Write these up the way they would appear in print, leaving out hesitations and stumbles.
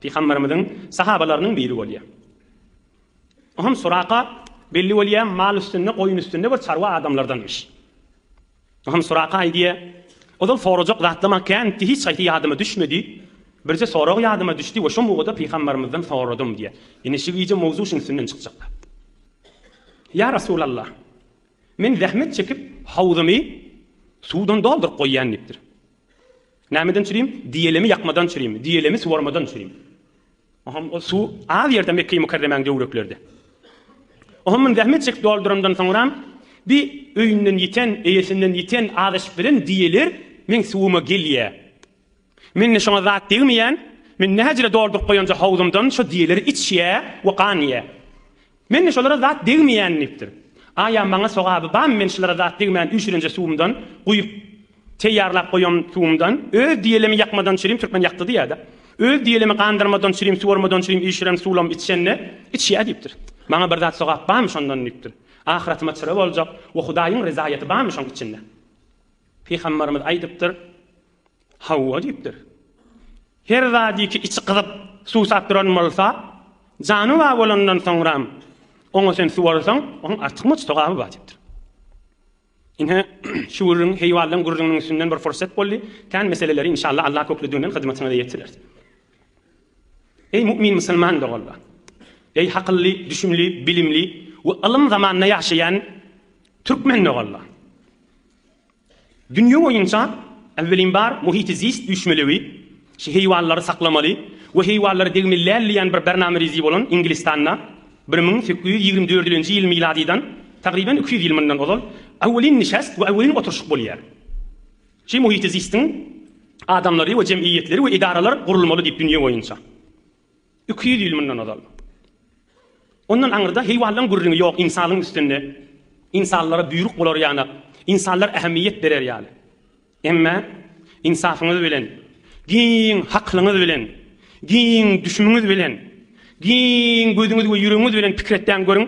Pygamberimiziň sahabalarynyň biri bolýar. Oňam Suraka belli bolýar, mal üstünde, goýun üstünde bir çarwa adamlardanmyş. Oňam Suraka aýdýar, Ozal sorajak zatlama känti, hiç haýsy ýadyma düşmedi. Birje sorag ýadyma düşdi we şo mugada pygamberimizden soradym diýýär. Ine şu gije mowzu şuň üstünden çykjak. Ýa Rasulallah, men zähmet çekip howzumy suwdan dolduryp goýýan diýipdir. Nämeden çürim? Diýelemi ýakmadan çürim, diýelemi suwarmadan çürim. Oham ol suw az ýerde Mekge-i Mükerremäň döwreklerde. Oham mun zähmet çekip doldurandan soňram bi öýünden ýiten, eýesinden ýiten, azaşyp bilen diýeler meň suwuma gelýä. Mende şoňa zat degmeýän, men näjire dolduryp goýanja howzumdan şo diýeleri içýä we ganýa. Mende şolara zat degmeýän diýipdir. Aýa maňa sogaby barmy men şulara zat degmän üýşürenje suwumdan guýup teýýarlap goýan suwumdan öz diýelemi ýakmadan çürim türkmen ýakdy diýýädä. Öz diýelemi gandyrmadan çürim suwarmadan çürim üýşüren suwlam içende içýä diýipdir. Maňa bir zat sogap barmy şondan diýipdir. Ahyratyma çyra boljak we Hudaýyň rezaýaty barmy şoň içinde. Pygambarymyz aýdypdyr. Hawa diýipdir. Her zadyky içi gyzyp, suwsap duran bolsa, jany bar bolandan soňram oňa sen suwarsaň, onuň artykmaç sogaby bar diýipdir. Ine, şu gürrüň heýwanlaryň gürrüňiniň üstünden bir fursat boldy. Kän meseleleri inşallah Allah köklediginden hyzmatyňyza ýetireris. Eý mu'min musulman doganlar! Eý hakylly, düşümli, bilimli we ylym zamanynda ýaşaýan türkmen doganlar! Dünýe boýunça äwwelinbar muhiti zist üýşmelegi, şi heýwanlary saklamaly we heýwanlara degmeli däl diýen bir bernamerizi bolan Inglistanda 1824-nji ýyl miladydan tagryban 200 ýyl mundan ozal äwwelin nişest we äwwelin oturyşyk bolýar. Şi muhiti zistiň adamlary we jemgyýetleri we edaralar gurulmaly diýip dünýe boýunça. 200 ýyl mundan ozal. Ondan aňyrda heýwanlaryň gürrüňi ýok, ynsanlygyň üstünde ynsanlara buýruk bolar ýanak, ynsanlar ähmiýet berer ýaly. Emma ynsafyňyz bilen, giň haklyňyz bilen, giň düşümiňiz bilen, giň gözüňiz we ýüregiňiz bilen pikir etdäň görüň,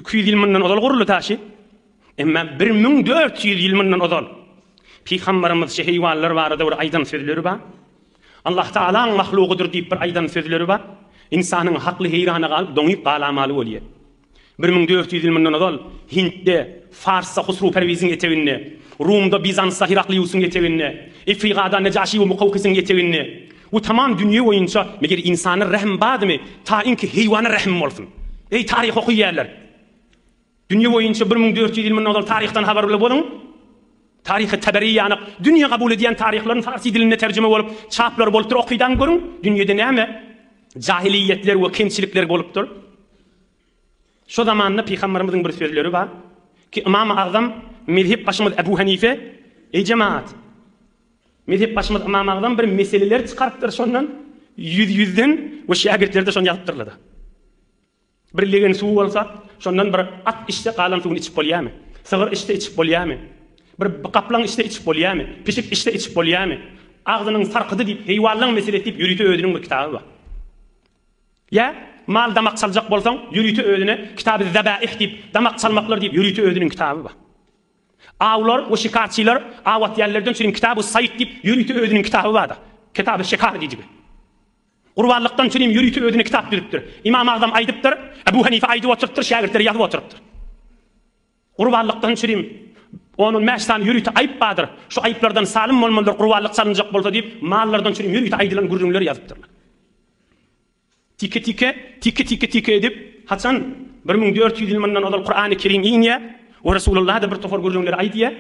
200 ýyl mundan ozal guruldy taşy. Emma 1400 ýyl mundan ozal Pygambarymyz şu heýwanlar barada bir aýdan sözleri bar. Allah Tagalaň mahlugydyr diýip bir aýdan sözleri bar. Ynsanyň hakly heýrana galyp doňyp galamaly bolýar. 1400 ýyl mundan ozal Hintde, Farsda Husru Perwiziň eteginde, Rumda, Bizansda Herakliusyň eteginde, Efrigada Nejaşi we Mukawkysyň eteginde we tamam dünýe boýunça meger ynsana rähm bardymy, ta inki heýwana rähm bolsun. Eý taryh okyýarlar! Dünýe boýunça 1400 ýyl mundan ozal taryhdan habarly boluň. Taryhy Taberi ýanyk dünýe kabul edýän taryhlaryň farsi dilinde terjime bolup, çaplary bolupdyr, okydan görüň, dünýede näme jahiliýetler we kemçilikler bolupdyr. Şo zamanda pygamberimiziň bir sözleri bar ki, Ymam-y Agzam mezhep başymyz Ebu Hanife, Eý jemaat! Mezhep başymyz Ymam Agzam bir meseleler çykarypdyr şondan ýüz-ýüzden we şägirtleri-de şony ýazypdyrlar-da. Bir legen suw bolsa, şondan bir at içse galan suwuny içip bolýarmy? Sygyr içse içip bolýarmy? Bir gaplaň içse içip bolýarmy? Pişik içse içip bolýarmy? Agzynyň sarkydy diýip, heýwanlaň meselesi diýip ýörite özüniň bir kitaby bar. Ýa mal damak çaljak bolsaň, ýörite özüne Kitaby Zebaih diýip, damak çalmaklar diýip ýörite özüniň kitaby bar. Awlar we şikarçylar aw atýanlardan çürim Kitabu Saýd diýip ýörite özüniň kitaby bar-da. Kitaby Şikar diýdigi. Gurbanlykdan çürim ýörite özüne kitap düzüpdir. Ymam Agzam aýdypdyr, Ebu Hanife aýdyp oturypdyr, şägirtleri ýazyp oturypdyr. Gurbanlykdan çürim on-on bäş sany ýörite aýyp bardyr. Şu aýyplardan salym bolmalydyr, gurbanlyk çalynjak bolsa diýip, mallardan çürim ýörite aýdylan gürrüňleri ýazypdyrlar. Tike-tike, tike-tike-tike edip, haçan 1400 ýyl mundan ozal Kurany Kerim inýär we Resulullah-da bir topar gürrüňleri aýdýar,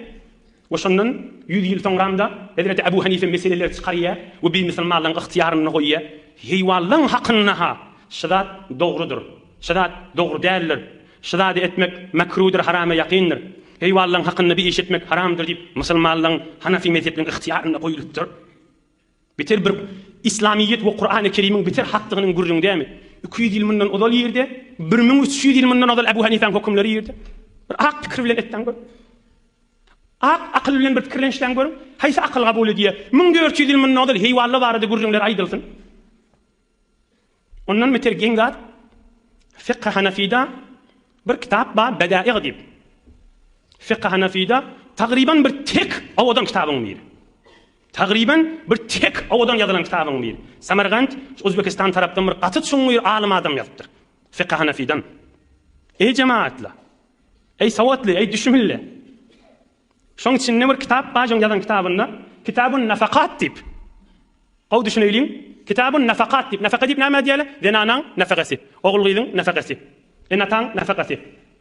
We şondan ýüz ýyl soňram-da hezreti Ebu Hanife meseleleri çykarýar we biz musulmanlaryň ygtyýarynda goýýar. Heýwanlaryň hakynda-ha şu zat dogrudyr, şu zat dogry däldir, şu zady etmek mekrudyr, harama ýakyndyr, heýwanlaryň hakynda bir iş etmek haramdyr diýip musulmanlaryň Hanafi mezhepiniň ygtyýarynda goýlupdyr. Beter bir Islamyýet we Kurany Kerimiň beter hakdygynyň gürrüňi dämi? 200 ýyl mundan ozal ýerde, 1300 ýyl mundan ozal Ebu Hanifäň hökümleri ýerde. Bir ak pikir bilen etseň gör. Ak akyl bilen bir pikirlenişläň görüň, haýsy akyl kabul edýär? 1400 ýyl mundan ozal heýwanlar barada gürrüňler aýdylsyn. Ondan beter geň zat, Fiqh Hanafida bir kitap bar, Bedaig diýip. Fiqh Hanafida tagryban bir tek owadan kitabyň biri. Tagryban bir tek owadan ýazylan kitabyň biri. Samargant, Uzbekistan tarapdan bir gaty çuňňur alym adam ýazypdyr. Fiqh Hanafidan. Eý jemagatlar! Eý sowatly, eý düşümli! Şoň içinde bir kitap bar, şoň ýazan kitabynda Kitabun Nafakat diýip. Gowy düşüneýliň. Kitabun Nafakat diýip. Nafaka diýip näme diýýärler? Zenanaň nafakasy, ogul-gyzyň nafakasy, ene-ataň nafakasy,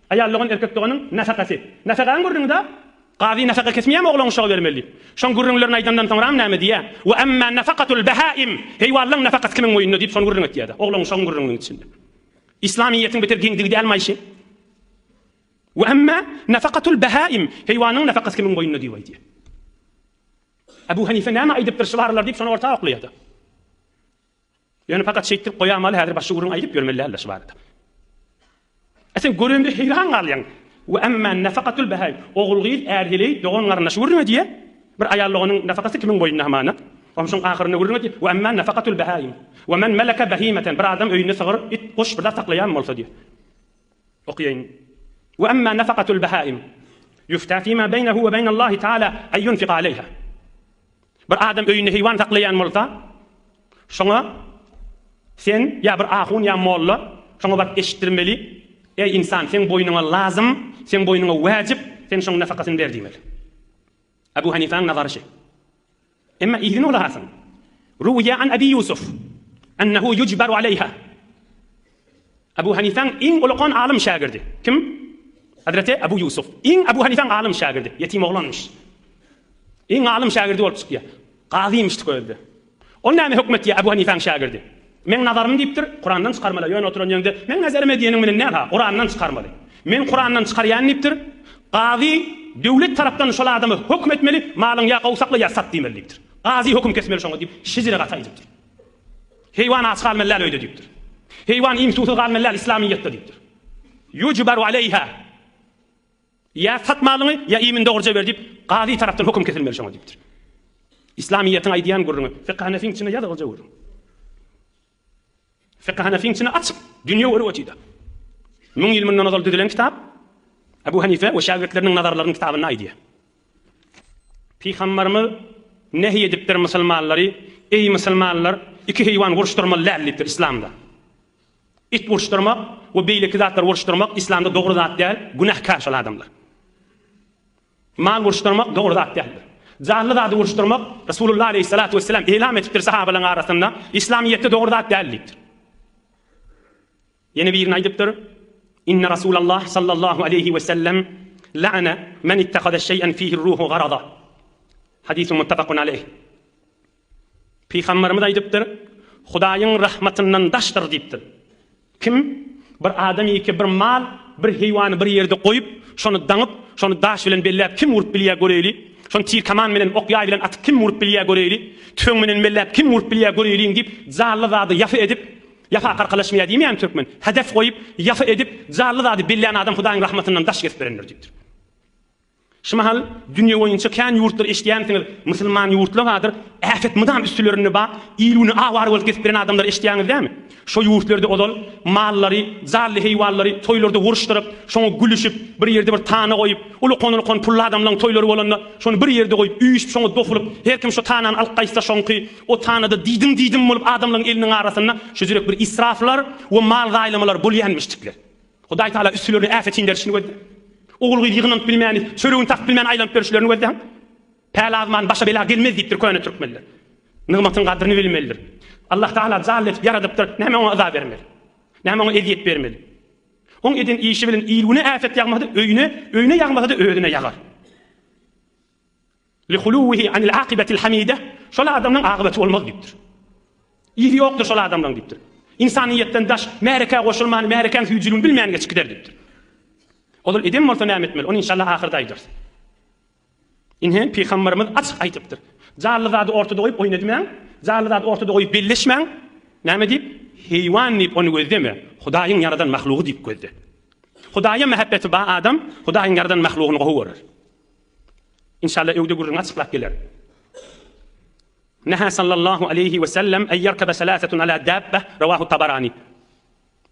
aýal dogan, erkek doganyň nafakasy. Nafakaň gürrüňi-dä. Gazy nafaka kesmeýärmi oglan uşaga bermeli diýip. Şoň gürrüňlerini aýdandan soňram näme diýýär? Wa amma nafakatul bahaim, heýwanlaň nafakasy kimiň boýnunda diýip şony gürrüň etýär-de, oglan uşagyň gürrüňiniň içinde. Islamyýetiň beter geňdigi dälmi aýşy? Wa amma nafakatul bahaim, heýwanyň nafakasy kimiň boýnunda diýip aýdýar. Abu Hanife näme aýdypdyr şu baralar diýip şony orta oklaýar-da. Ýöne fakat şeýtdirip goýamaly häzir başga gürrüň aýdyp ýörmeli däldir şu barada. E sen görende heýran galýaň. Wa amma nafakatul bahaim. Ogul-gyz, är-heleý, dogan-garyndaş gürrüň edýär. Bir aýal doganyň nafakasy kimiň boýnunda hamana. Onsoň ahyrynda gürrüň edýär. Wa amma nafakatul bahaim. Wa men meleke bahimeten. Bir adam öýünde sygyr, it, guş bir zat saklaýan bolsa diýär. Okaýyn. Wa amma nafakatul bahaim. Ýufta fima beýnehu we beýnallahi taala ay yunfika aleýha. Bir adam öýünde heýwan saklaýan bolsa, şoňa sen ýa bir ahun ýa molla şoňa baryp eşitdirmeli, Eý ynsan, seň boýnuňa lazym, seň boýnuňa wäjip, sen şoň nafakasyny ber diýmeli. Abu Hanifäň nazary şi. Emma yzyny ulahasyň. Ruwiýa an Abi Ýusuf, ennehu ýujbaru aleýha. Abu Hanifäň iň ulakan alym şägirdi. Kim? Hazreti Abu Ýusuf. Iň Abu Hanifäň alym şägirdi. Ýetim oglanmyş. Iň alym şägirdi bolup çykýar. Gazymyşdyk özde. Ol näme hökm etýär Abu Hanifäň şägirdi? Meň nazarym diýipdir, Kurandan çykarmaly. Ýöne oturan ýeriňde meň nazarym diýeniň bilen näl-ha, Kurandan çykarmaly. Men Kurandan çykarýan diýipdir. Gazy döwlet tarapdan şol adama hökm etmeli, malyň ýa gowy sakla ýa sat diýmeli diýipdir. Gazy höküm kesmeli şoňa diýip, şejere gaty aýdypdyr. Heýwan aç galmaly däl öýde diýipdir. Heýwan iým-suwsuz galmaly däl islamyýetde diýipdir. Ýujbaru aleýha. Ýa sat malyňy, ýa iýmini dogruja ber diýip, gazy tarapdan höküm kesilmeli şoňa diýipdir. Islamyýetiň aýdýan gürrüňi, Fiqh Hanefiň içinde ýazylja gürrüň. Fiqh Hanefiň içinde açyk, dünýe görüp otyda. Müň ýyl mundan ozal düzülen kitap, Abu Hanife we şägirtleriniň nazarlarynyň kitabynda aýdýar. Pygambarymyz nehy edipdir musulmanlary, Eý musulmanlar, iki heýwan uruşdyrmaly däl diýipdir islamda. It uruşdyrmak we beýleki zatlar uruşdyrmak islamda dogry zat däl, günähkär şol adamlar. Mal uruşdyrmak dogry zat däldir. Janly zady uruşdyrmak Resulullah aleýhissalatu wesselam elam edipdir sahabalaryň arasynda, islamyýetde dogry zat däl diýipdir. Ýene birini aýdypdyr, Inne Rasulallah sallallahu aleýhi we sellem la'ana men ittahaza şeý'en fihi ruhu garada. Hadisun muttafakun aleýh. Pygamberimiz aýdypdyr, Hudaýyň rahmatyndan daşdyr diýipdir. Kim bir adam ýeke bir mal, bir heýwany bir ýerde goýup, şony daňyp, şony daş bilen belläp kim urup bilýär göreýli, şony tir-kaman bilen, ok-ýaý bilen atyp kim urup bilýär göreýli, tüfeň bilen belläp kim urup bilýär göreýliň diýip, janly zady ýapy edip, Ýapa karkalaşmaýar diýmeýärmi türkmen? Hedef goýup, ýapy edip, janly zady bellän adam Hudaýyň rahmatyndan daş kesip berendir diýipdir. Şu mahal dünýe boýunça kän ýurtlar eşidýänsiňiz, musulman ýurtlar bardyr, äpet mydam üstülerinde bar, il-güni awara bolup gezip beren adamlary eşidýäňiz dämi? Şo ýurtlarda ozal mallary, janly heýwanlary toýlarda uruşdyryp, şoňa gülüşip, bir ýerde bir tana goýup, ulukan-ulukan pully adamlaryň toýlary bolanda, şony bir ýerde goýup, üýşüp şoňa dosulyp, her kim şo tanany alyp gaýtsa şoňky, o tanada diýdim-diýdim bolup adamlaryň eliniň arasynda şujürek bir israflar we mal zaýalamalar bolýanmyşdikler. Hudaý Tagala üstülerine äpet inderişini gözle. Ogul-gyz ýygnanyp bilmäni, çöregini tapyp bilmän aýlanyp ýörüşlerini gözläň. Päl azman başa bela gelmez diýipdir köne türkmenler. Nygmatyň gadryny bilmelidir. Allah Tagala janly edip ýaradypdyr, näme oňa yza bermeli? Näme oňa ezýet bermeli? Oň eden işi bilen il-güne äpet ýagmasa-da öýüne, öýüne ýagmasa-da özüne ýagar. Lihuluwihi anil akybetil hamide, şol adamlaň agybaty bolmaz diýipdir. Yzy ýokdur şol adamlaň diýipdir. Ynsanyýetden daş, märekä goşulman, märekäň süýjüligini bilmän geçip gider diýipdir. Ozal eden bolsa näme etmeli? Ony inşallah ahyrda aýdarys. Ine, pygamberimiz açyk aýdypdyr. Janly zady ortada goýup oýun edmäň, janly zady ortada goýup belleşmäň. Näme diýip? Heýwan diýip ony gözleme, Hudaýyň ýaradan mahlugy diýip gözle. Hudaýa mähebbeti bar adam Hudaýyň ýaradan mahlugyny gowy görer. Inşallah öwde gürrüňi açyklap geler. Neha sallallahu aleýhi we sellem en ýerkebe selasetun ala dabbe rawahu Tabarani.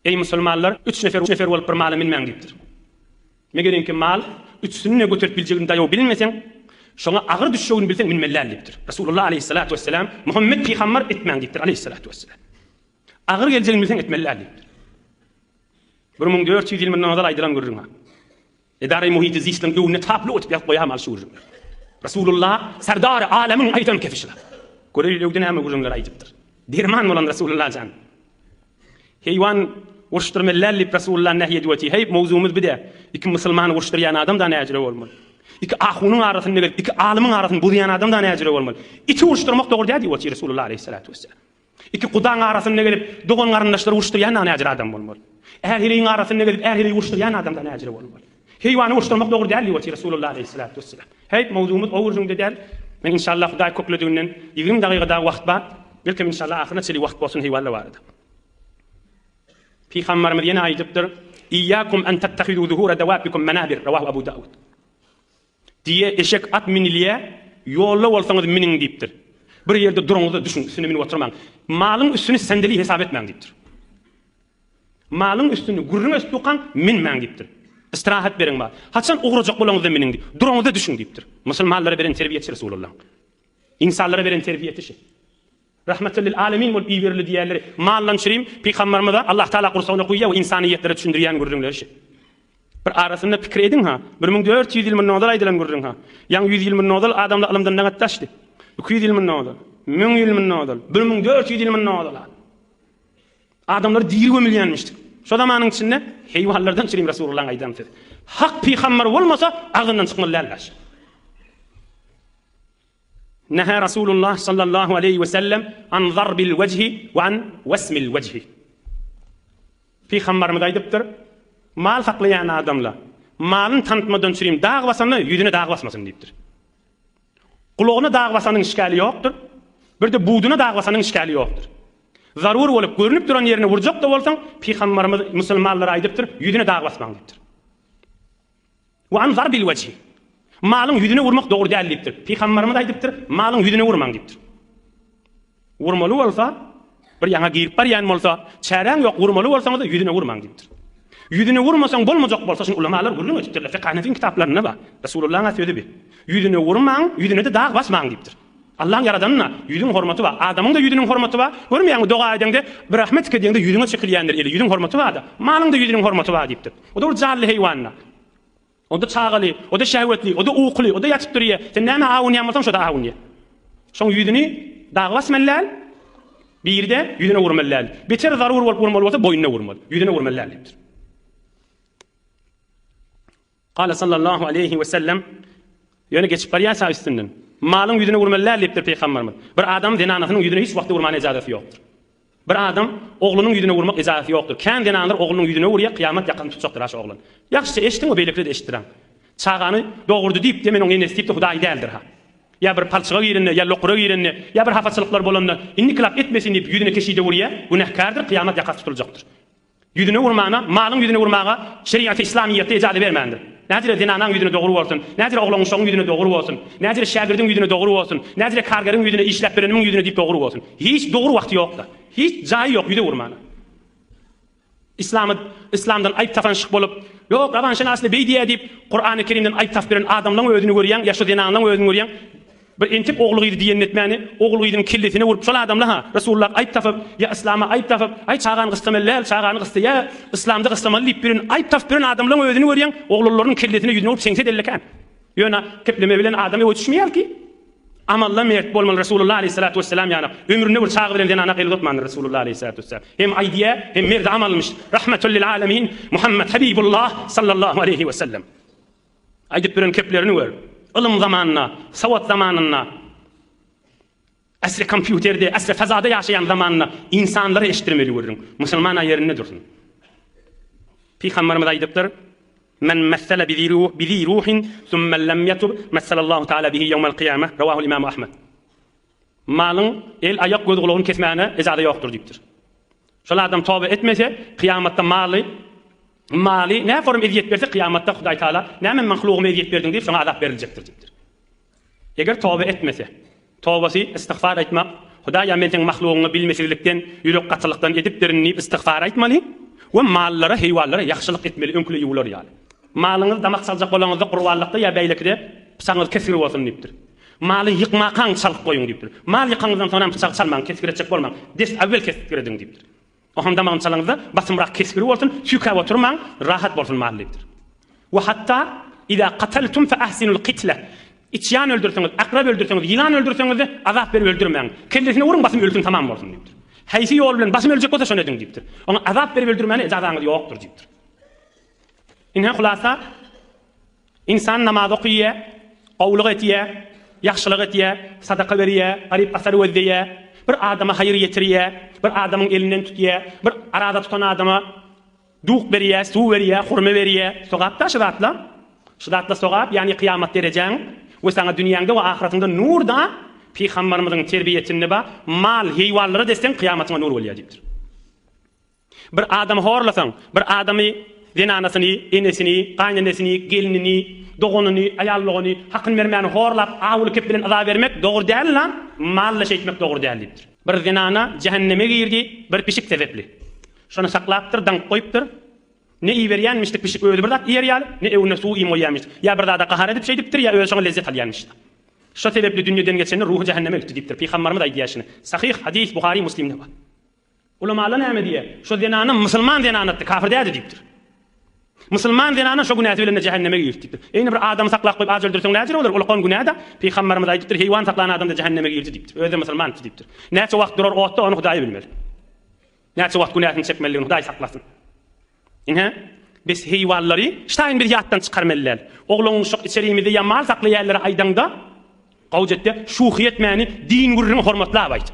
Eý musulmanlar, üç nefer nefer bolup bir mala münmäň diýipdir. Megeriňki mal üçüsini-de göterip biljegini daýaw bilmeseň, Şoňa agyr düşjegini bilseň münmeli däl diýipdir. Resulullah aleýhissalatu wesselam Muhammet pygamber etmäň diýipdir aleýhissalatu wesselam. Agyr geljegini bilseň etmeli däl diýipdir. 1400 ýyl mundan ozal aýdylan gürrüň ha. Edara-i muhiti zistliň öňünde tablo ötüp ýazyp goýamaly şu gürrüňleri. Resulullah serdary alemiň aýdan kefi şular. Göreli öňde näme gürrüňler aýdypdyr. Derman bolan Resulullah jan. Heýwan uruşdyrmaly däl diýip Resulullah nähi edip otyr. Heý, mowzugymyz bu däl. Iki musulmany uruşdyrýan adam da näjüre bolmaly. Iki ahunyň arasynda gelip, iki alymyň arasyny bozýan adam da näjüre bolmaly. Iti uruşdyrmak dogry däl diýip otyr Resulullah aleýhissalatu wesselam. Iki gudaň arasynda gelip, dogan-garyndaşlary uruşdyrýan da näjüre adam bolmaly. Är-heleýiň arasynda gelip, är-heleýi uruşdyrýan adam da näjüre bolmaly. Heýwany uruşdyrmak dogry däl diýip otyr Resulullah aleýhissalatu wesselam. Heý, mowzugymyz o gürrüňde däl. Men inşallah Hudaý köklediginden 20 dagyga dagy wagt bar. Belkem inşallah ahyryna çenli wagt bolsun heýwalla barada. Pygambarymyz ýene aýdypdyr, Iyyakum en tettehizu zuhura dawabikum menabir, rawahu Abu Dawud. Diýe eşek at münilýä, ýolda bolsaňyz münüň diýipdir. Bir ýerde duruňyzda düşüň, üstüne münüp oturmaň. Malyň üstüni sendeli hesap etmäň diýipdir. Malyň üstüni gürrüň edip durkaň münmäň diýipdir. Istirahat beriň bar. Haçan ugrajak bolaňyzda münüň diýip, duruňyzda düşüň diýipdir. Musulmanlara beren terbiýesi Resulullahyň. Ynsanlara beren terbiýesi şi. Rahmetül lil alemin bolup iberildi diýýärler. Maldan çürim pygamberimize Allah Taala gursagyna guýýar we ynsanyýetlere düşündirýän gürrüňleri şi. Bir arasynda pikir ediň ha, 1400 ýyl mundan ozal aýdylan gürrüň ha. Ýaňy 100 ýyl mundan ozal adamlar ylymdan nagat daşdy. 200 ýyl mundan ozal, 1000 ýyl mundan ozal, 1400 ýyl mundan ozal. Adamlar diri gömülýänmişdik. Şo zamanyň içinde heýwanlardan çürim Resulullahyň aýdan sözi. Hak pygamber bolmasa agzyndan çykmaly däldir. Neha Rasulullah sallallahu aleýhi we sellem an zarbil wejhi we an wesmil wejhi. Pygamberimiz aýdypdyr, Mal saklaýan adamlar, malyny tanytmadan çürim dag basanda ýüzüne dag basmasyn diýipdir. Gulagyna dag basanyň işgäli ýokdur. Bir-de buduna dag basanyň işgäli ýokdur. Zarur bolup görnüp duran ýerine urjak-da bolsaň, Pygamberimiz musulmanlara aýdypdyr, ýüzüne dag basmaň diýipdir. We an zarbil wejhi. Malyň ýüzüne urmak dogry däl diýipdir. Pygamberimiz aýdypdyr, malyň ýüzüne urmaň diýipdir. Urmaly bolsa, bir ýaňa girip barýan bolsa, çäräň ýok, urmaly bolsaňyz-da ýüzüne urmaň diýipdir. Ýüzüne urmasaň bolmajak bolsa, şuny ulamalar gürrüň edipdirler, fiqh hanefiň kitaplarynda bar. Resulullahyň sözi bi. Ýüzüne urmaň, ýüzüne-de dag basmaň diýipdir. Allaň ýaradanyna ýüzüň hormaty bar. Adamyň-da ýüzüniň hormaty bar. Görmeýäňmi, doga edeňde, bir rahmetike diýeňde ýüzüňe çekilýändir eli, ýüzüň hormaty bar-da. Malyň-da ýüzüniň hormaty bar diýipdir. O-da bir janly heýwan-da. O-da çagaly, o-da şehwetli, o-da ukuly, o-da ýatyp durýar. Sen nämä awunýan bolsaň, şo-da awunýar. Şoň ýüzüni daga basmaly däl, biri-de ýüzüne urmaly däl. Beter zarur bolup urmaly bolsa, boýnuna urmaly. Ýüzüne urmaly däl diýipdir. Kale sallallahu aleýhi we sellem, Ýöne geçip barýarsa üstünden. Malyň ýüzüne urmaly däl diýipdir Pygamberimiz. Bir adam zenanasynyň ýüzüne hiç wagtda urmana ejazasy ýokdur. Bir adam oglunyň ýüzüne urmak ejazasy ýokdur. Kän zenanlar oglunyň ýüzüne urýar, kyýamat ýakasyny tutjakdyr ha şu oglan. Ýagşyja eşdiň we beýlekileri-de eşitdiraň. Çagany dogurdy diýip-de men oň enesi diýip-de Hudaý däldir ha. Ýa bir palçyga girende, ýa lokura girende, ýa bir hapaçylyklar bolanda, indi kylap etmesin diýip ýüzüne keşide urýar, günäkärdir, kyýamat ýakasy tutuljakdyr. Ýüzüne urmana, malyň ýüzüne urmaga şerigaty yslamyýetde ejaza bermändir. Näjire zenanaň ýüzüne dogry bolsun, näjire oglan-uşagyň ýüzüne dogry bolsun, näjire şägirdiň ýüzüne dogry bolsun, näjire kargeriň ýüzüne, işläp berenimiň ýüzüne diýip dogry bolsun. Hiç dogry wagty ýok-da. Hiç jaýy ýok ýüze urmana. Yslamy, yslamdan aýp tapan şyh bolup, Ýok, rawanşenasly beý diýýär diýip, Kurany Kerimden aýp tapyp beren adamlaň özüni görýäň, ýa şu zenanlaň özüni görýäň, Bir entek ogul-gyzy diýenini etmäni, ogul-gyzynyň kellesine urup, şol adamla-ha, Resulullah aýp tapyp, ýa yslama aýp tapyp, aý çagany gyssamaly däl, çagany gyssaýa, yslamda gyssamaly diýip birin aýp tapyp birin adamlaň özüni görýäň, oglanlarynyň kellesine ýüzüne urup seňse dellekän. Ýöne kepleme bilen adam öe düşmeýär ki. Amalda mert bolmaly Resulullah aleýhissalatu wessalam ýaly ömründe bir çaga bilen zenana el uzatmandyr Resulullah aleýhissalatu wessalam. Hem aýdýa, hem merdi amalmyş. Rahmetul lil alemin Muhammed Habibullah sallallahu aleýhi wesellem. Aýdyp beren keplerini gör. Ylym zamanynda, sowat zamanynda, äsri kompýuterde, äsri fezada ýaşaýan zamanynda ynsanlara eşitdirmeli gürrüň. Musulman-a ýerinde dursun. Pygamberimiz aýdypdyr, Men messele bi zi ruhin summe lem ýetub, messelallahu taala bihi ýewmel kyýame, Rawahul Imamu Ahmed. Malyň el, aýak, göz, gulagyny kesmäne ejaza ýokdur diýipdir. Şol adam toba etmese, kyýamatda maly maly näforum ezýet berse, kyýamatda Hudaý Taala näme mahlugyma ezýet berdiň diýip, şoňa azap beriljekdir diýipdir. Eger toba etmese, tobasy istigfar aýtmak, Hudaýa men seň mahlugyňy bilmesizlikden, ýürek gatylykdan edipdirin diýip istigfar aýtmaly we mallara, heýwanlara ýagşylyk etmeli öňküle ýuwlar ýaly. Malyňyzy damak çaljak bolaňyzda gurbanlykda ýa beýlekide. Pyçagyňyz kesgir bolsun diýipdir. Maly ýykmakaň çalyp goýuň diýipdir. Mal ýykaňyzdan soňram pyçagy çalmaň, kesgir etjek bolmaň. Dest awwel kesgir ediň diýipdir. Oňam damagyny çalaňyzda basymrak kesgir bolsun, süýkäp oturmaň, rahat bolsun mal diýipdir. We hatda iza kataltum fe ahsinul kitle. Içýan öldürseňiz, akrap öldürseňiz, ýylan öldürseňiz-de azap berip öldürmäň. Kellesine uruň basym ölsün tamam bolsun diýipdir. Haýsy ýol bilen basym öljek bolsa şony ediň diýipdir. Oňa azap berip öldürmäne ejazaňyz ýokdur diýipdir. Ine hulasa Ynsan namaz okyýa, gowulyk etýä, ýagşylyk etýä, sadaka berýä, garyp-gasar gözleýä, bir adama haýyr ýetirýä, bir adamyň elinden tutýa, bir araza tutan adama duk berýä, suw berýä, hurma berýä. Sogap-da şu zatlar. Şu zatlar sogap, ýagny kyýamat derejäň we saňa dünýäňde we ahyratyňda nur-da, Pygambarymyzyň terbiýesinde bar, mal, heýwanlara desseň kyýamatyňa nur bolýar diýipdir. Bir adamy horlasaň, bir adamy, zenanasyny, enesini, gaýynenesini, gelnini, doganyny, aýal dogany, hakyny bermän horlap, awuly kep bilen yza bermek dogry däl lan, malla şeýtmek dogry däl diýipdir. Bir zenana jähenneme girdi bir pişik sebepli. Şony saklapdyr, daňyp goýupdyr. Ne iberýänmişdi pişik özi bir zat iýer ýaly, ne öwünde suw iým goýýanmişdi. Ýa bir zada gahar edip şeýdipdir, ýa özi şoňa lezzet alýanmişdi. Şo sebepli dünýeden geçende ruhy jähenneme gitdi diýipdir. Pygambarymyz aýdýar şuny. Sahyh hadys Buhary Muslimde bar. Ulamalar näme diýýär? Şo zenana musulman zenanatdy, kafir däldi diýipdir. Musulman zenana şo günäsi bilen-de jähenneme girdi diýipdir. Eýni bir adamy saklap goýup aç öldürseň näjür bolar? Ulakan günä-de. Pygambarymyz aýdypdyr, heýwan saklan adam-da jähenneme girdi diýipdir. Özi-de musulmandy diýipdir. Näçe wagt durar otda, ony Hudaý bilmeli. Näçe wagt günäsini çekmelidigini Hudaý saklasyn. Ine, biz heýwanlary ştaýyn biz ýatdan çykarmaly däl. Oglan-uşak içerimizde ýa mal saklaýanlara aýdaňda, gawuç etde, şuhy etmäni din gürrüňi hormatlap aýt.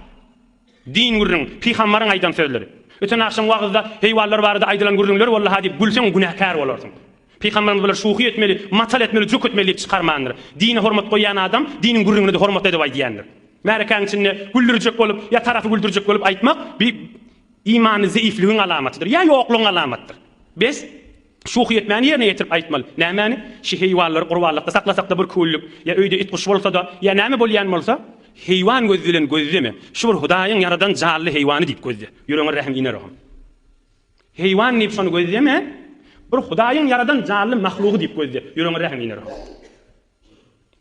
Din gürrüň, pygambaryň aýdan sözleri. Öten agşam wagyzda heýwanlar barada aýdylan gürrüňler boldy-ha diýip gülseň günäkär bolarsyň. Pygambarymyz bulary şuhy etmeli, matal etmeli, jök etmeli diýip çykarmandyr. Dine hormat goýýan adam diniň gürrüňini-de hormat edip aýdýandyr. Märekäň içinde güldürjek bolup ýa tarapy güldürjek bolup aýtmak bi Imany zeýifligiň alamatydyr, ýa ýoklugyň alamatdyr. Bes, şuhy etmäni ýerine ýetirip aýtmaly. Nämäni? Şi heýwanlary gurbanlykda saklasak-da bir küllük, ýa öýde it-guş bolsa-da, ýa näme bolýan bolsa, heýwan gözi bilen gözleme. Şu bir Hudaýyň ýaradan janly heýwany diýip gözle. Ýüregiňe rähim iner oňa. Heýwan diýip şony gözleme, bir Hudaýyň ýaradan janly mahlugy diýip gözle. Ýüregiňe rähim iner oňa.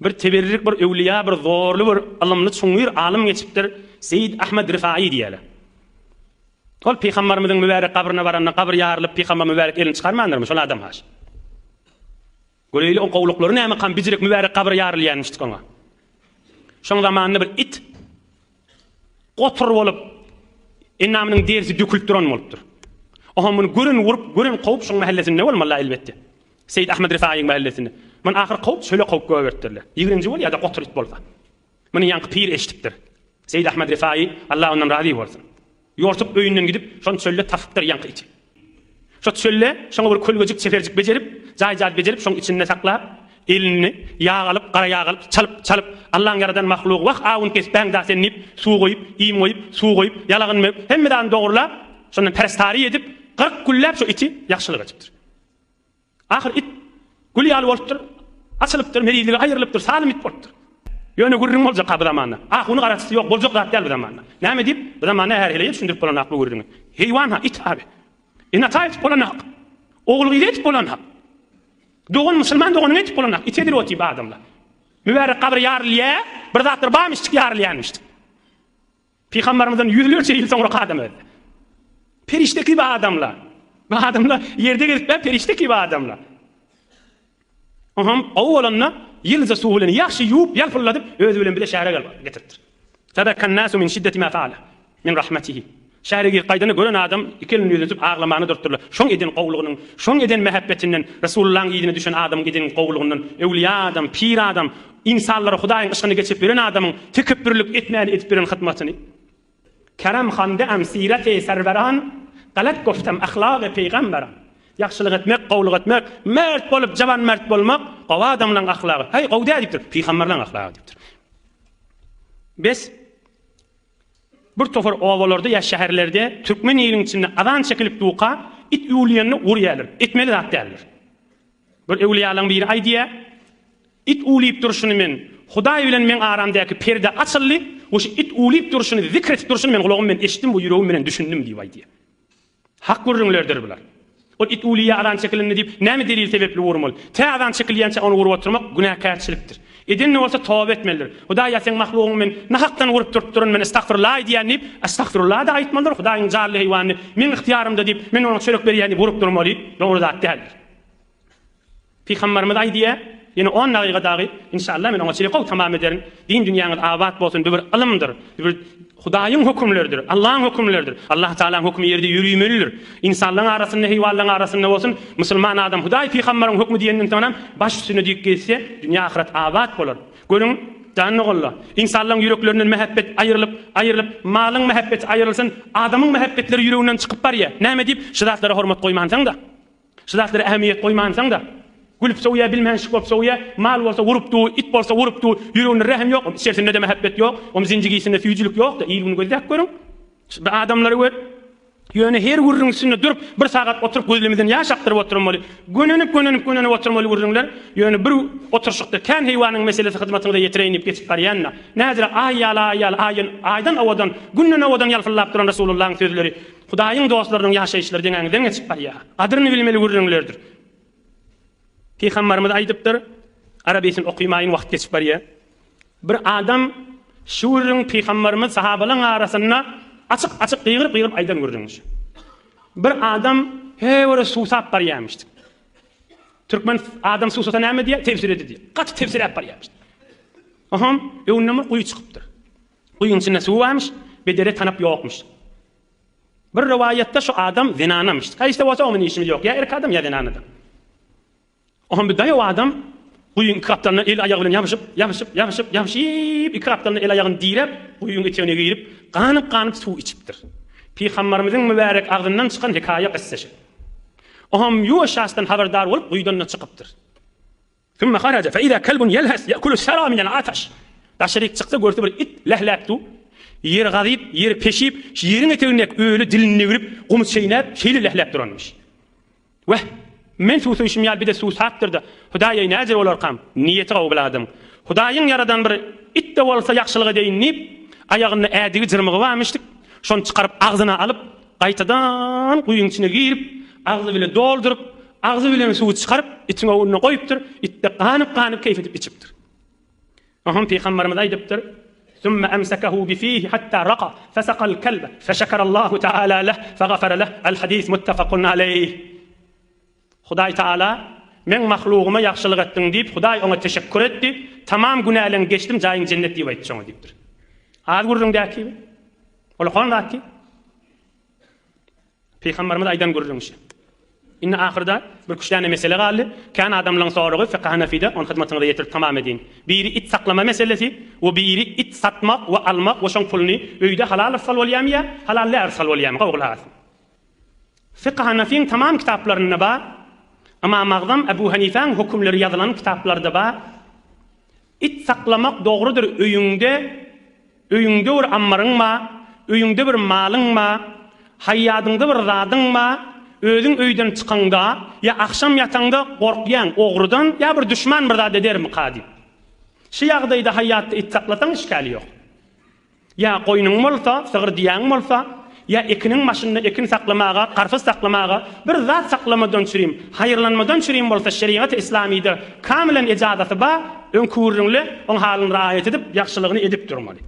Bir teberrik bir öwlüýa bir zorly bir ylymly çuňňur alym geçipdir, Seýid Ahmed Rifaýy diýýärler. Ol pygambarymyzyň mübärek gabryna baranda gabyr ýarylyp pygambar mübärek elini çykarmandyrmy şol adam haş. Göreýli o gowluklary nämekam bijirek mübärek gabyr ýarylýanmyşdyk oňa. Şoň zamanynda bir it Gotur bolup, endamynyň derisi dökülip duran bolupdyr. Oha muny gören urup, gören kowup şoň mähellesinde bolmaly-la elbetde. Seýit Ahmet Rifaýyň mähellesinde. Muny ahyr kowup, çöle kowup goýberipdirler. Ýigrenji bolýar-da gotur it bolsa. Muny ýaňky pir eşidipdir. Seýit Ahmet Rifaýy, Allah ondan razy bolsun. Ýortup öýünden gidip, şony çölde tapypdyr ýaňky iti. Şo çölde şoňa bir kölgejik çeperjik bejerip, jaý-jaý bejerip şoň içinde saklap, elini ýag alyp, gara ýag alyp, çalyp, çalyp, Allaň ýaradan mahlugy, wah, awuny kespäň-da sen diýip, suw goýup, iým goýup, suw goýup, ýalagyny möwüp, hemme zadyny dogrulap, şondan perestary edip, 40 günläp şo iti ýagşylyk edipdir. Ahyr it gül ýaly bolupdyr, açylypdyr, merizligi aýrylypdyr, salym it bolupdyr. Ýöne gürrüň boljak-a bu zamanda. Ahuny garaçysy ýok, boljak zat däl bu zamanda. Näme diýip, bu zamanda her heleýe düşündirip bolanok bu gürrüňi. Heýwan-ha, it-ha bi. Ene-ata etip bolanok. Ogul-gyz etip bolanok. Dogan, musulman doganyňy etip bolanok. It edilip otyr bu adamlar. Mübärek gabyr ýarylýa, bir zatlar barmyşdyk ýarylýanmyşdyk. Pygambarymyzdan ýüzlerçe ýyl soňraky adam özi. Perişde kibi adamlar. Bu adamlar ýerde gezip ber perişde kibi adamlar. Oňam gowy bolanda ýylyja suw bilen ýagşy ýuwup ýalpylladyp özi bilen bile şähere getiripdir. Febekan nasu min şiddeti ma faale min rahmetihi. Şähere girip gaýdanda gören adam iki elini ýüzüne tutup aglamana durupdyrlar. Şoň eden gowulygynyň, şoň eden mähebbetinden, Resulullahyň yzyna düşen adamyň eden gowulygyndan, öwlüýä adam, pir adam, Ynsanlara Hudaýyň yşkyny geçirip ýören adamyň tekepbürlik etmän edip ýören hyzmatyny. Kerem handeam sireti serweran, Galat goftem ahlagy pygamberan. Ýagşylyk etmek, gowulyk etmek, mert bolup jawanmert bolmak gowy adamlaň ahlagy. Häý, gowy däl diýipdir, pygamberleň ahlagy diýipdir. Bes, bir topar obalarda ýa şäherlerde türkmen iliniň içinde azan çekilip duka it üwlýänini urýarlar. Etmeli zat däldir. Bir öwlüýalaň biri aýdýar, It uwlyp durşuny men, Hudaý bilen meň aramdaky perde açyldy we şu it uwlyp durşuny, zikr etip durşuny men gulagym bilen eşitdim we ýüregim bilen düşündim diýip aýdýar. Hak gürrüňlerdir bular. Ol it uwlyýar azan çekilende diýip, näme delil sebäpli urmaly? Tä azan çekilýänçä ony urup oturmak günäkärçilikdir. Eden-de bolsa toba etmelidir. Hudaý ýa seň mahlugyňy men nahakdan urup durupdyryn, men estagfirullah edýän diýip, estagfirullah-da aýtmalydyr, Hudaýyň janly heýwanyny meň ygtyýarymda diýip, men oňa çörek berýän diýip urup durmaly, dogry zat däldir. Pygambarymyz aýdýar, ýene on dagyga dagy, inşallah men oňa çenli gowy tamam ederin, din dünýäňiz abat bolsun, bu bir ylymdyr, bu bir Hudaýyň hökümleridir, Allahyň hökümleridir. Allah Tagalaň hökümi ýerde ýörümelidir. Ynsanlaryň arasynda, heýwanlaryň arasynda bolsun, musulman adam Hudaý pygambaryň hökümi diýenden soňam baş üstüne diýip gezse, dünýä ahyret abat bolar. Görüň, jan doganlar, ynsanlaryň ýüreklerinden mähebbet aýrylyp, aýrylyp, malyň mähebbeti aýrylsyn, adamyň mähebbetleri ýüreginden çykyp barýar. Näme diýip, şu zatlara hormat goýmansaň-da. Şu zatlara ähmiýet goýmansaň-da, gülüp sowýa, bilmänşik bolup sowýa, mal bolsa urup dur, it bolsa urup dur, ýüreginde rehim ýok, oň içerisinde-de mähebbet ýok, oň zinjigisinde süýjülik ýok-da, il-gün gözläp görüň. Şu bir adamlary gör. Ýöne her gürrüň üstünde durup, bir sagat oturyp gözlemizden ýaş akdyryp oturmaly. Gönenip, gönenip, gönenip oturmaly gürrüňler. Ýöne bir oturyşykda kän heýwanyň meselesi hyzmatyňyza ýetireýin diýip geçip barýan-da. Näzire aý ýaly, aý ýaly, aýdan, aýdan owadan, günden owadan ýalpyldap duran Resulullahyň sözleri. Hudaýyň dostlarynyň ýaşaýyşlary deňäňizden geçip barýar. Gadyryny bilmeli gürrüňlerdir. Pygambarymyz aýdypdyr, Arabysyny okymaýyn wagt geçip barýar. Bir adam şu gürrüň pygambarymyz sahabalaryň arasynda açyk-açyk gygyryp-gygyryp aýdan gürrüňi şu. Bir adam höwre suwsap barýarmyş. Türkmen adam suwsasa näme diýýär? Tebsiredi diýýär. Gaty tebsiräp barýarmyş. Oňam öňünden bir guýy çykypdyr. Guýyň içinde suw barmyş, bedere tanap ýokmuş. Bir rowaýatda şu adam zenanamyş. Haýsy bolsa onuň işimiz ýok, ýa erkek adam, ýa zenan adam. Oňam bir daýaw adam guýyň iki gapdalyna el aýagy bilen ýapyşyp, ýapyşyp, ýapyşyp, ýapyşyp, iki gapdalyna el aýagyny diräp, guýyň etegine girip, ganyp-ganyp suw içipdir. Pygambarymyzyň mübärek agzyndan çykan hekaýa kyssa şu. Oňam ýuwaş-ýaşdan habardar bolup guýudan-da çykypdyr. Sümme haraja fe iza kelbun ýelhes ýekulu sera minel ataş. Daşaryk çyksa görse bir it lähläp dur. Ýeri gazyp, ýeri peşip, şu ýeriň etegindäki öli dilini degirip, gumy çeýnäp, şeýle lähläp duranmyş. Weh, men suwsaýşym ýaly bir-de suwsapdyr-da, Hudaý-eý näjür bolarkam? Niýeti gowy bil adamyň. Hudaýyň ýaradan bir it-de bolsa ýagşylyk edeýin diýip, aýagynda ädigi jyrmygy barmyşdyk, şony çykaryp agzyna alyp, Gaýtadan guýyň içine girip, agzy bile dolduryp, agzy bilen suwy çykaryp, itiň öňünde goýupdyr, it-de ganyp-ganyp keýp edip içipdir. Oňam Pygamberimiz aýdypdyr, Sümme emsekehu bifihi hatta raka, fesakal kelbe, feşekerallahu teala leh, fegafere leh, El-hadis muttefakun aleýh. Hudaý Taala, Meň mahlugyma ýagşylyk etdiň diýip, Hudaý oňa teşekkür etdi, Tamam günäleňi geçdim, jaýyň jennet diýip aýtdy şoňa diýipdir. Az gürrüň däki? Ol okan zat ki? Pygamberimiz aýdan gürrüň şi. Indi ahyrda bir küç däne mesele galdy. Kän adamlaryň soragy Fykh Hanafide, ony hyzmatyňyza ýetirip tamam edeýin. Biri it saklama meselesi we biri it satmak we almak we şoň puluny öýde halal rysgal bolýamy ýa halal däl rysgal bolýamy? Gowy gulak asyň. Fykh Hanafyň tamam kitaplarynda bar. Ymam Agzam Ebu Hanifäň hökümleri ýazylan kitaplarda bar. It saklamak dogrudyr öýüňde öýüňde bir ammaryň bar, öýüňde bir malyň bar, haýýadyňda bir zadyň bar, özüň öýden çykaňda ýa agşam ýataňda gorkýaň ogrudan ýa bir duşman bir zat edermika diýip. Şu ýagdaýda haýýatda it saklasaň işgäli ýok. Ýa goýnuň bolsa, sygyr düýäň bolsa, ýa ekiniň başynda ekin saklamaga, garpyz saklamaga, bir zat saklamadan çürim, haýyrlanmadan çürim bolsa şerigaty islamyda kamylan ejazasy bar, öňki gürrüňle oň halyny raýat edip, ýagşylygyny edip durmaly.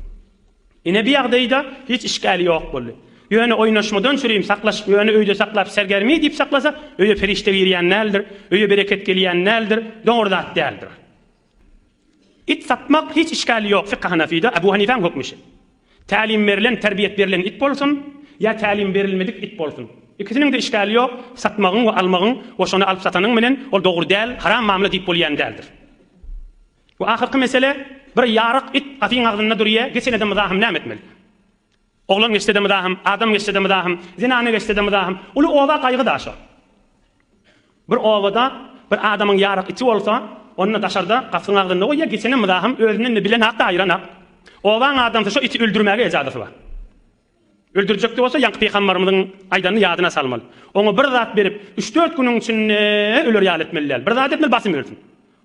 Ine bi ýagdaýda hiç işgäli ýok boldy. Ýöne oýnaşmadan çürim saklaş, ýöne öýde saklap sergermi diýip saklasa, öýe perişde girýän däldir, öýe bereket gelýän däldir, dogry zat däldir. It satmak hiç işgäli ýok fykh Hanafide Ebu Hanifäň hökmi şi. Tälim berlen, terbiýet berlen it bolsun, ýa tälim berilmedik it bolsun. Ikisiniň-de işgäli ýok, satmagyň we almagyň we şony alyp satanyň bilen ol dogry däl, haram mamla diýip bolýan däldir. We ahyrky mesele, bir ýaryk it gapyň agzynda durýa, geçenede myzahym näme etmeli? Oglan geçse-de myzahym, adam geçse-de myzahym, zenana geçse-de myzahym. Uly oba gaýgy-da şo. Bir obada bir adamyň ýarak iti bolsa, onda daşarda gapyň agzynda goýýar, geçenem myzahym, özünden-de bilen hak-da aýyran hak. Obaň adamsy şo iti öldürmäge ejazasy bar. Öldürjek-de bolsa, ýaňky pygambarymyzyň aýdanyny ýadyna salmaly. Oňa bir zat berip, üç-dört günüň içinde öler ýaly etmeli däl. Bir zat etmeli, basym ölsün.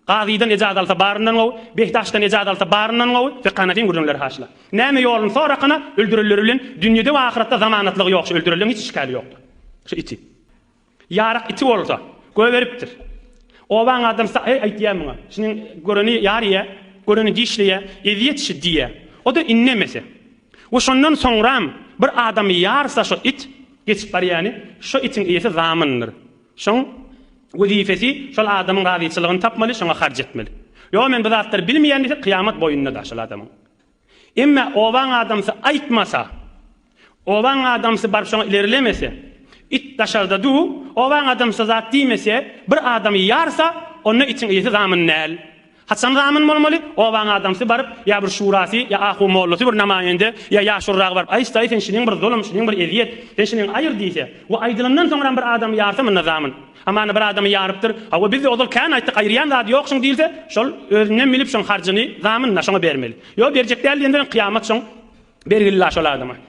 Gazydan ejaz alsa baryndan gowy, Behdaşdan ejaz alsa baryndan gowy, Fekanatyň gürrüňleri haşla. Näme ýoluny sorakana, öldürenleri bilen dünýede we ahyratda zamanatlygy ýok, şu öldürenleň hiç işgäli ýokdur. Şu iti. Ýarak iti bolsa, goýberipdir. Obaň adamsy, Eý, aýtýa muňa, şunuň göreni ýar iýä. Göreni dişleýär, ezýet şi diýýär. O-da innemese. We şondan soňram bir adamy ýarsa şo it, geçip barýany, şo itiň eýesi zamyndyr. Şoň wezipesi şol adamyň razyçylygyny tapmaly, şoňa harç etmeli. Ýok men bu zatlary bilmeýän diýse kyýamat boýunda-da şol adamyň. Emme obaň adamsy aýtmasa, obaň adamsy baryp şoňa ilerlemese, it daşarda du, obaň adamsy zat diýmese, bir adamy ýarsa, onda itiň eýesi zamyn däl. Haçan zamyn bolmaly? Obaň adamsy baryp, ýa bir şurasy, ýa ahun mollasy bir namaýende, ýa ýaşuluragy baryp, Aýs daýy sen şiniň bir zulum, şiniň bir ezýet, sen şiniň aýyr diýse, we aýdylandan soňram bir adamy ýarsa munda zamyn. Hamana bir adamy ýarypdyr, hawa biz-de ozal kän aýtdyk aýyrýan zady ýok şuň diýilse, şol özünden bilip şoň harjyny zamynyna şoňa bermeli. Ýok berjek däl diýenden kyýamat şoň bergili-la şol adama.